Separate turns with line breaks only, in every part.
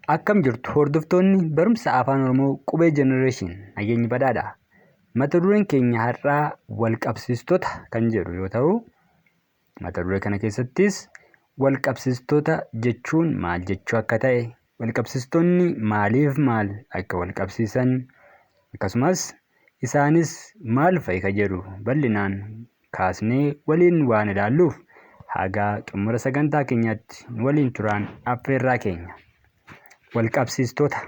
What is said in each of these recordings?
Akkam jirtu hordoftoonni barumsa Afaan Oromoo Qubee Generation nageenyi badhaadha. Mata dureen keenya har'aa walqabsiistota kan jedhu yoo ta'u, mata duree kana keessattis walqabsiistota jechuun maal jechuu akka ta'e, walqabsiistonni maaliif maal akka walqabsiisan, akkasumas isaanis maal fa'i ka jedhu bal'inaan kaasnee waliin waan ilaalluuf haga xumura sagantaa keenyaatti nu waliin turaan affeerraa keenya. Walqabsiistota.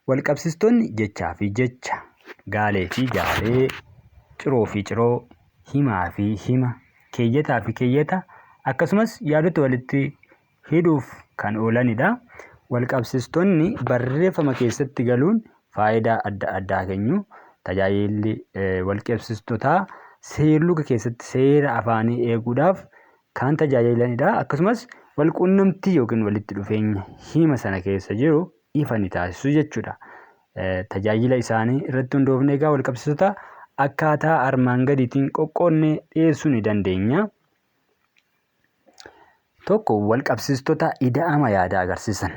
Walqabsiistonni jechaa fi jecha, gaalee fi gaalee, ciroo fi ciroo, himaa fi hima, keeyyataa fi keeyyata akkasumas yaadota walitti hidhuuf kan oolanidha. Walqabsiistonni barreeffama keessatti galuun faayidaa adda addaa kennu. Tajaajilli walqabsiistotaa seerluga keessatti seera afaanii eeguudhaaf kan tajaajilanidha. Akkasumas walquunnamtii yookiin walitti dhufeenya hima sana keessa jiru ifa ni taasisu jechuudha. Tajaajila isaanii irratti hundoofnee egaa walqabsiistota akkaataa armaan gadiitiin qoqqoodnee dhiyeessuu ni dandeenya. Tokko walqabsiistota ida'ama yaadaa agarsiisan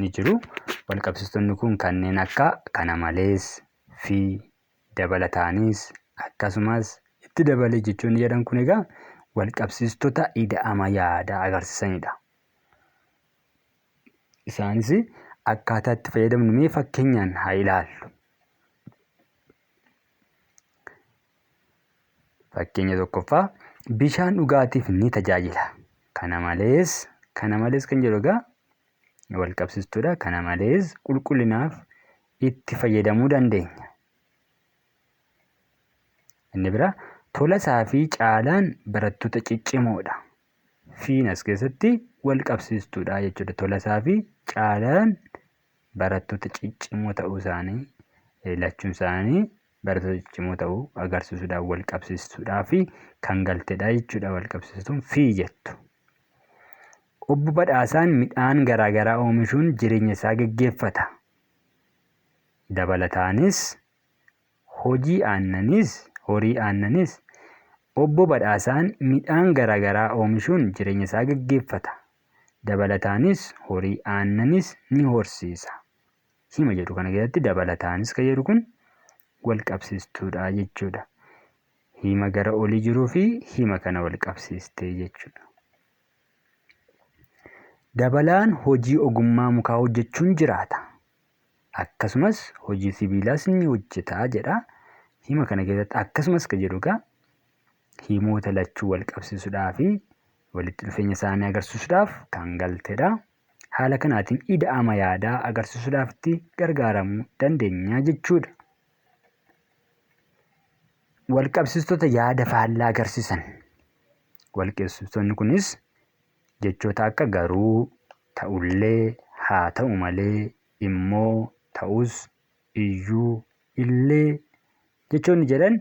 ni jiru. Walqabsiistonni kun kanneen akka kana malees, fi, dabalataanis, akkasumas, itti dabalee jechoonni jedhan kun egaa walqabsiistota ida'ama yaadaa agarsiisanidha. Isaanis akkaataa itti fayyadamnu mee fakkeenyaan haa ilaallu. Fakkeenya tokkoffaa bishaan dhugaatiif ni tajaajila. Kana malees kana malees kan jedhu egaa wal qabsiistuudha. Kana malees qulqullinaaf itti fayyadamuu dandeenya. Inni biraa Tolasaa fi Caalaan barattoota ciccimoodha. Fiin as keessatti wal qabsiistuudha jechuudha. Tolasaa fi Caalaan barattoota ciccimoo ta'uu isaanii lachuun isaanii barattoota ciccimoo ta'uu agarsiisuudhaaf wal qabsiistuudhaaf kan galtedha jechuudha wal qabsiistuun fi jettu. Obbo Badhaasaan midhaan garaagaraa oomishuun jireenya isaa geggeeffata. Dabalataanis hojii aannaniis horii aannaniis Obbo Badhaasaan midhaan garaagaraa oomishuun jireenya isaa geggeeffata. Dabalataanis horii aannanis ni horsiisa. Hima jedhu kana keessatti dabalataanis kan jedhu kun wal qabsiistuudha jechuudha. Hima gara olii jiruu fi hima kana wal qabsiistee jechuudha. Dabalaan hojii ogummaa mukaa hojjechuun jiraata. Akkasumas hojii sibiilaas ni hojjeta jedha. Hima kana keessatti akkasumas kan jedhu egaa himoota lachuu wal qabsiisuudhaa fi walitti dhufeenya isaanii agarsiisuudhaaf kan galtedha. Haala kanaatiin ida'ama yaadaa agarsiisuudhaaf itti gargaaramuu dandeenya jechuudha. Walqabsiistota yaada faallaa agarsiisan. Walqabsiistonni kunis jechoota akka garuu, ta'ullee, haa ta'u malee, immoo, ta'us, iyyuu, illee Jechoonni jedhan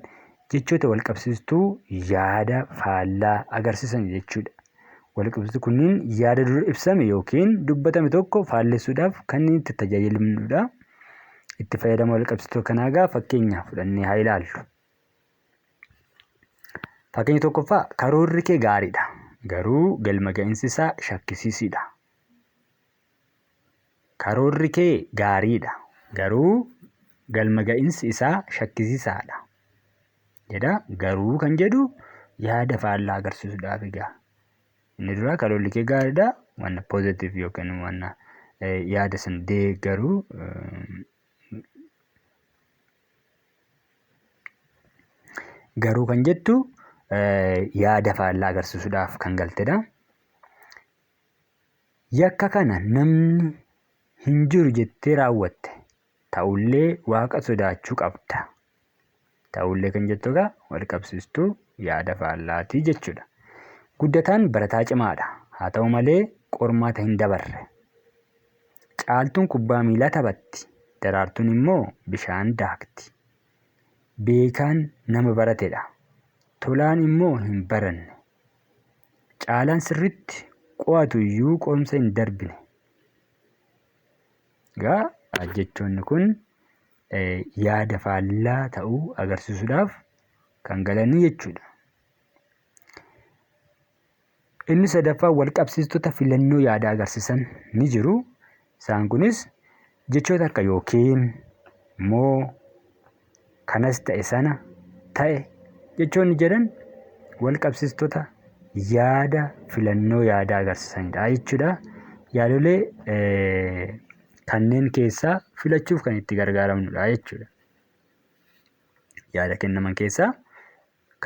jechoota walqabsiistuu yaada faallaa agarsiisan jechuudha. Walqabsiistuu kunniin yaada dura ibsame yookiin dubbatame tokko faallessuudhaaf kan itti tajaajilamnudha. Itti fayyadama walqabsiistuu kanaa egaa fakkeenya fudhannee haa ilaallu. Fakkeenya tokkoffaa karoorri kee gaariidha. Garuu galma ga'iinsi isaa shakkisiisiidha. Karoorri kee gaariidha, garuu galma ga'insi isaa shakkisiisaadha. Jedha. Garuu kan jedhu yaada faallaa agarsiisuudhaaf egaa. Inni duraa karoorri kee gaariidha, wanna positive yookiin wanna yaada san deeggaru garuu kan jettu yaada faallaa agarsiisuudhaaf kan galtedha. Yakka kana namni hin jiru jettee raawwatte. Ta'ullee Waaqa sodaachuu qabda. Ta'ullee kan jettu egaa wal qabsiistuu yaada faallaatii jechuudha. Guddataan barataa cimaadha. Haa ta'u malee qormaata hin dabarre. Caaltuun kubbaa miilaa taphatti. Daraartuun immoo bishaan daakti. Beekaan nama baratedha. Tolaan immoo hin baranne. Caalaan sirriitti qo'atu iyyuu qorumsa hin darbine. Egaa jechoonni kun yaada faallaa ta'uu agarsiisuudhaaf kan galanii jechuudha. Inni sadaffaa walqabsiistota filannoo yaadaa agarsiisan ni jiru. Isaan kunis jechoota akka yookiin, moo, kanas ta'e sana, ta'e jechoonni jedhan walqabsiistota yaada filannoo yaadaa agarsiisanidha jechuudha. Yaadolee kanneen keessaa filachuuf kan itti gargaaramnudha jechuudha. Yaada kennaman keessaa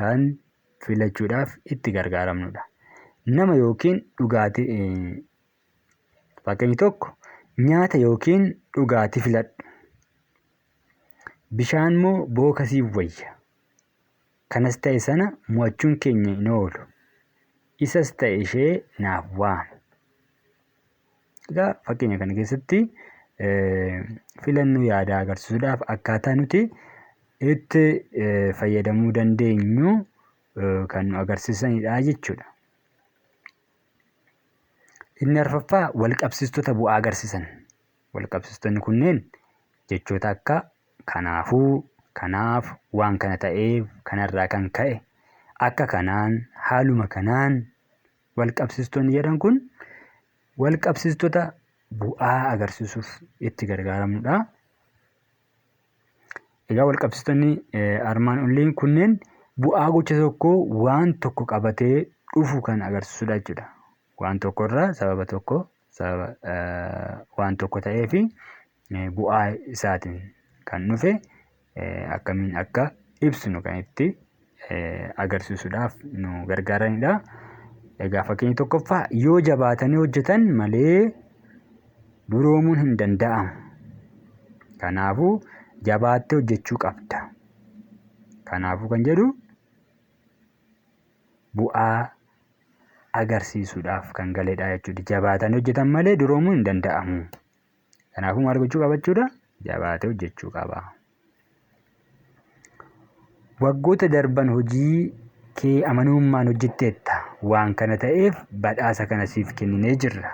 kan filachuudhaaf itti gargaaramnudha. Nama yookiin dhugaatii fakkeenyi tokko nyaata yookiin dhugaatii filadhu. Bishaan moo booka siif wayya? Kanas ta'e sana mo'achuun keenya hin oolu. Isas ta'e ishee naaf waami. Egaa fakkeenya kana keessatti filannoo yaadaa agarsiisuudhaaf akkaataa nuti itti fayyadamuu dandeenyu kan nu agarsiisanidha jechuudha. Inni arfaffaa walqabsiistota bu'aa agarsiisan. Walqabsiistonni kunneen jechoota akka kanaafuu, kanaaf, waan kana ta'eef, kanarraa kan ka'e, akka kanaan, haaluma kanaan walqabsiistonni jedhan kun walqabsiistota bu'aa agarsiisuuf itti gargaaramnudha. Egaa walqabsiistonni armaan oliin kunneen bu'aa gocha tokkoo waan tokko qabatee dhufu kan agarsiisudha jechuudha. Waan tokkorraa sababa tokko sababa waan tokko ta'ee fi bu'aa isaatiin kan dhufe akkamiin akka ibsinu kan itti agarsiisuudhaaf nu gargaaranidha. Egaa fakkeenya tokkoffaa yoo jabaatanii hojjetan malee duroomuun hin danda'amu. Kanaafuu jabaattee hojjechuu qabda. Kanaafuu kan jedhu bu'aa agarsiisuudhaaf kan galedha jechuudha. Jabaatanii hojjetan malee duroomuun hin danda'amu. Kanaafuu maal gochuu qaba jechuudha? Jabaatee hojjechuu qaba. Waggoota darban hojii kee amanamummaan hojjetteetta. Waan kana ta'eef badhaasa kana siif kenninee jirra.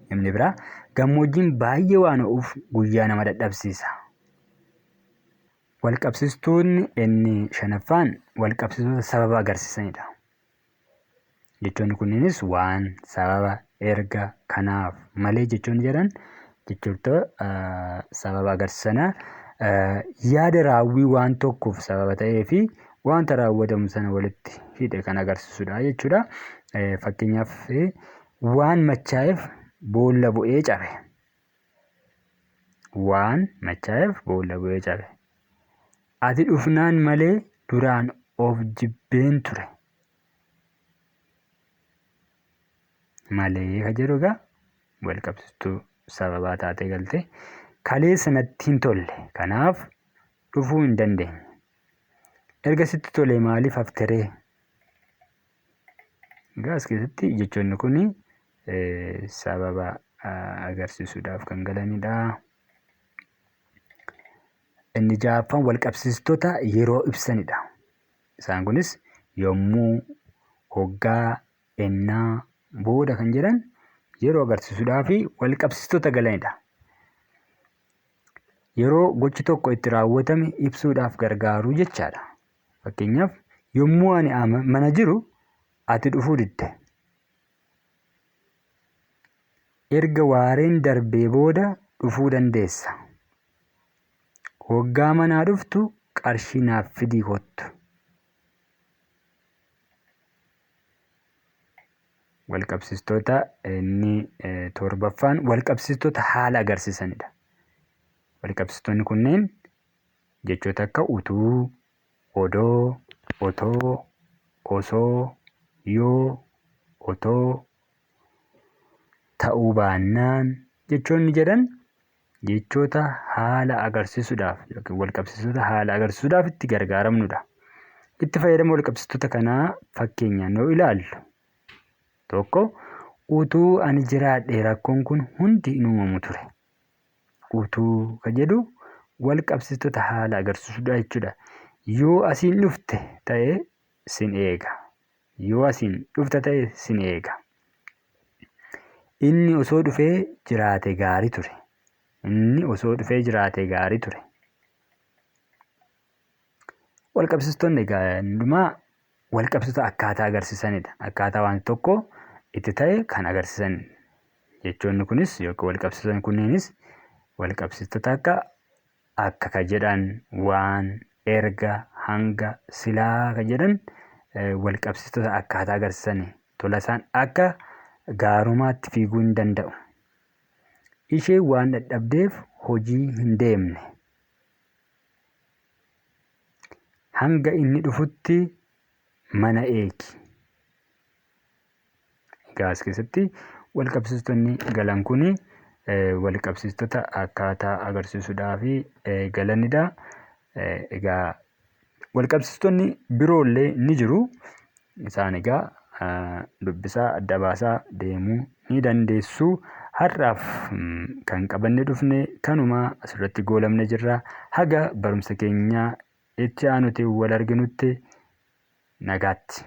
Namni biraa gammoojjiin baay'ee waan ho'uuf guyyaa nama dadhabsiisa. Walqabsiistuun inni shanaffaan walqabsiistota sababa agarsiisanidha. Jechoonni kunniinis waan, sababa, erga, kanaaf, malee jechoonni jedhan jechoota sababa agarsiisana. Yaada raawwii waan tokkoof sababa ta'ee fi wanta raawwatamu sana walitti hidhe kan agarsiisudha jechuudha. Fakkeenyaaf waan machaa'eef boolla bu'ee cabe. Waan machaa'eef boolla bu'ee cabe. Ati dhufnaan malee duraan of jibbeen ture. Malee ka jedhu egaa wal qabsiistuu sababaa taatee galte. Kaleessa natti hin tolle kanaaf dhufuu hin dandeenye. Erga sitti tolee maaliif hafteree? Egaa as keessatti jechoonni kun sababa agarsiisuudhaaf kan galanidha. Inni ja'affaan walqabsiistota yeroo ibsanidha. Isaan kunis yommuu, hoggaa, ennaa, booda kan jedhan yeroo agarsiisuudhaaf walqabsiistota galanidha. Yeroo gochi tokko itti raawwatame ibsuudhaaf gargaaru jechaadha. Fakkeenyaaf yommuu ani mana jiru ati dhufuu didde. Erga waareen darbee booda dhufuu dandeessa. Hoggaa manaa dhuftu qarshii naaf fidii kottu. Walqabsiistoota inni torbaffaan walqabsiistoota haala agarsiisanidha. Walqabsiistonni kunneen jechoota akka utuu, odoo, otoo, osoo, yoo, otoo, ta'uu baannaan jechoonni jedhan jechoota haala agarsiisuudhaaf yookiin walqabsiistota haala agarsiisuudhaaf itti gargaaramnudha. Itti fayyadama walqabsiistota kanaa fakkeenyaan yoo ilaallu tokko utuu ani jiraadhee rakkoon kun hundi hin uumamu ture. Utuu ka jedhu walqabsiistota haala agarsiisudha jechuudha. Yoo asiin dhufte ta'e sin eega. Yoo asiin dhufta ta'e sin eega. Inni osoo dhufee jiraate gaarii ture. Inni osoo dhufee jiraate gaarii ture. Walqabsiistonni egaa inni dhumaa Walqabsiistota akkaataa agarsiisanidha. Akkaataa wanti tokko itti ta'e kan agarsiisan. Jechoonni kunis yookiin walqabsiistonni kunneenis walqabsiistota akka akka ka jedhan, waan, erga, hanga, silaa ka jedhan walqabsiistota akkaataa agarsiisani. Tolasaan akka gaarumaatti fiiguu hin danda'u. Isheen waan dadhabdeef hojii hin deemne. Hanga inni dhufutti mana eegi. Egaa as keessatti wal qabsiistonni galan kun wal qabsiistota akkaataa agarsiisuudhaaf galanidha. Egaa wal qabsiistonni biroollee ni jiru. Isaan egaa dubbisaa adda baasaa deemuu ni dandeessu. Har'aaf kan qabanne dhufne kanuma asirratti goolabne jirra. Haga barumsa keenya itti aanuti wal arginutti nagaatti.